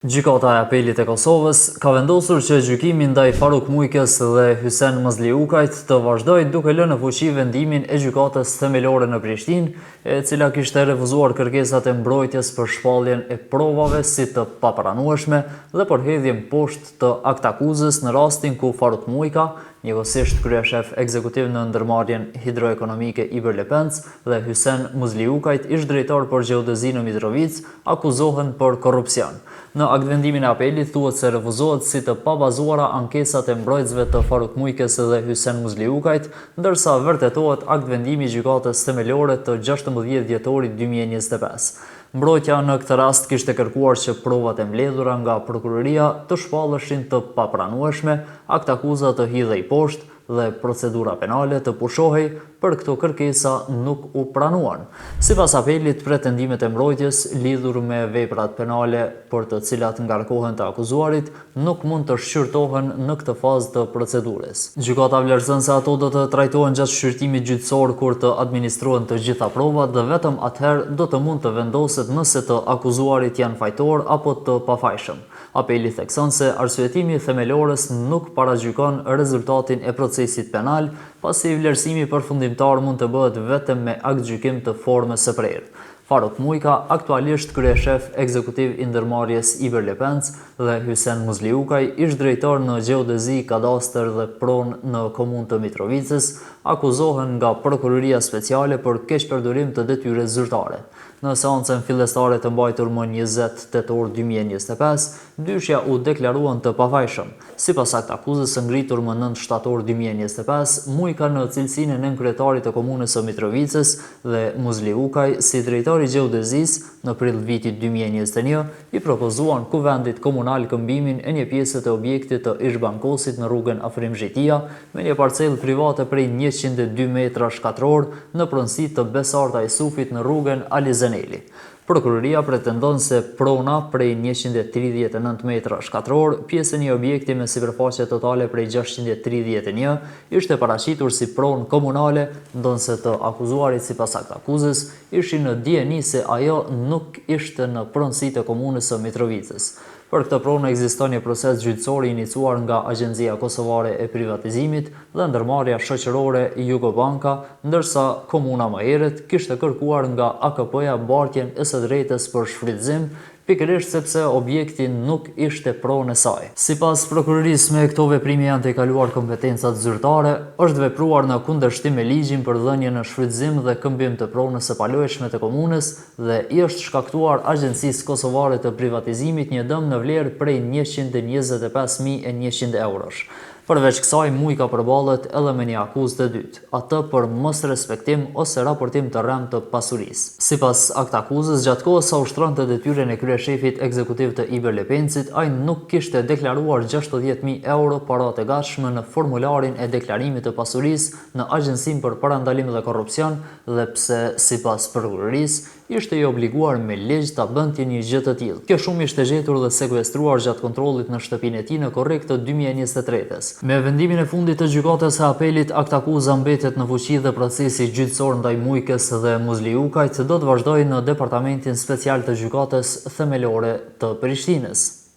Gjykata e Apelit e Kosovës ka vendosur që gjykimi ndaj Faruk Mujkës dhe Hysen Muzliukajt të vazhdojë duke lënë në fuqi vendimin e Gjykatës Themelore në Prishtinë, e cila kishte refuzuar kërkesat e mbrojtjes për shpalljen e provave si të papranueshme dhe për hedhjen poshtë të aktakuzës në rastin ku Faruk Mujka, njëkohësisht kryeshef ekzekutiv në ndërmarrjen hidroekonomike Ibër-Lepenc dhe Hysen Muzliukajt, ish-drejtor për gjeodezi në Mitrovicë, akuzohen për korrupsion. Në aktvendimin e Apelit thuhet se refuzohet si të pabazuara ankesat e mbrojtësve të Faruk Mujkës dhe Hysen Muzliukajt, ndërsa vërtetohet aktvendimi i Gjykatës Themelore të 16 dhjetorit 2025. Mbrojtja në këtë rast kishte kërkuar që provat e mbledhura nga prokuroria të shpalleshin të papranueshme, aktakuza të hidhej poshtë, dhe procedura penale të pushohej, por këto kërkesa nuk u pranuan. Sipas Apelit, pretendimet e mbrojtjes lidhur me veprat penale për të cilat ngarkohen të akuzuarit nuk mund të shqyrtohen në këtë fazë të procedurës. Gjykata vlerëson se ato do të trajtohen gjatë shqyrtimit gjyqësor kur të administrohen të gjitha provat dhe vetëm atëherë do të mund të vendoset nëse të akuzuarit janë fajtorë apo të pafajshëm. Apeli thekson se arsyetimi i Themelores nuk paragjykon rezultatin e procesit penal, pasi vlerësimi përfundimtar mund të bëhet vetëm me aktgjykim të formës së prerë. Faruk Mujka, aktualisht kryeshef ekzekutiv i ndërmarrjes Ibër Lepenc dhe Hysen Muzliukaj, ish-drejtor në Gjeodezi, Kadastër dhe Pronë në Komunë të Mitrovicës, akuzohen nga Prokuroria Speciale për keqpërdorim të detyrës zyrtare. Në seancën fillestare të mbajtur më 20 tetor 2025, dyshja u deklaruan të pafajshëm. Sipas aktakuzës së ngritur më 9 shtator 2025, Mujka në cilësinë e nënkryetarit të Komunës së Mitrovicës dhe Muzliukaj si drejtor i gjeodezisë në prill vitit 2021, i propozuan Kuvendit Komunal këmbimin e një pjese të objektit të ish-Bankosit në rrugën Afrim Zhitia me një parcelë private prej 102 metrash katror në pronësi të Besarta Isufit në rrugën Ali Zeneli. Prokuroria pretendon se prona prej 139 metrash katror, pjesë e një objekti me sipërfaqe totale prej 631, ishte paraqitur si pronë komunale, ndonëse të akuzuarit sipas aktakuzës ishin në dijeni se ajo nuk ishte në pronësi të Komunës së Mitrovicës. Për këtë pronë ekziston një proces gjyqësor i iniciuar nga Agjencia Kosovare e Privatizimit dhe ndërmarrja shoqërore Jugobanka, ndërsa komuna më herët kishte kërkuar nga AKP-ja bartjen e së drejtës për shfrytëzim, pikërisht sepse objekti nuk ishte pronë e saj. Sipas prokurorisë, me këto veprime janë tejkaluar kompetencat zyrtare, është vepruar në kundërshtim me ligjin për dhënie në shfrytëzim dhe këmbim të pronës së paluajtshme të komunës dhe i është shkaktuar Agjencisë Kosovare të Privatizimit një dëm në vlerë prej 125.100 eurosh. Përveç kësaj, Mujka përballet edhe me një akuzë të dytë, atë për mosrespektim ose raportim të rremë të pasurisë. Sipas aktakuzës, gjatë kohës sa ushtronte detyrën e kryeshefit ekzekutiv të Ibër Lepencit, ai nuk kishte deklaruar 60.000 euro para të gatshme në formularin e deklarimit të pasurisë në Agjencinë për Parandalim dhe Korrupsion dhe pse, sipas prokurorisë, ishte i obliguar me ligj ta bënte një gjë të tillë. Kjo shumë ishte gjetur dhe sekuestruar gjatë kontrollit në shtëpinë e tij në korrik të 2023-s. Me vendimin e fundit të Gjykatës së Apelit, aktakuza mbetet në fuqi dhe procesi gjyqësor ndaj Mujkës dhe Muzliukajt do të vazhdojë në Departamentin Special të Gjykatës Themelore të Prishtinës.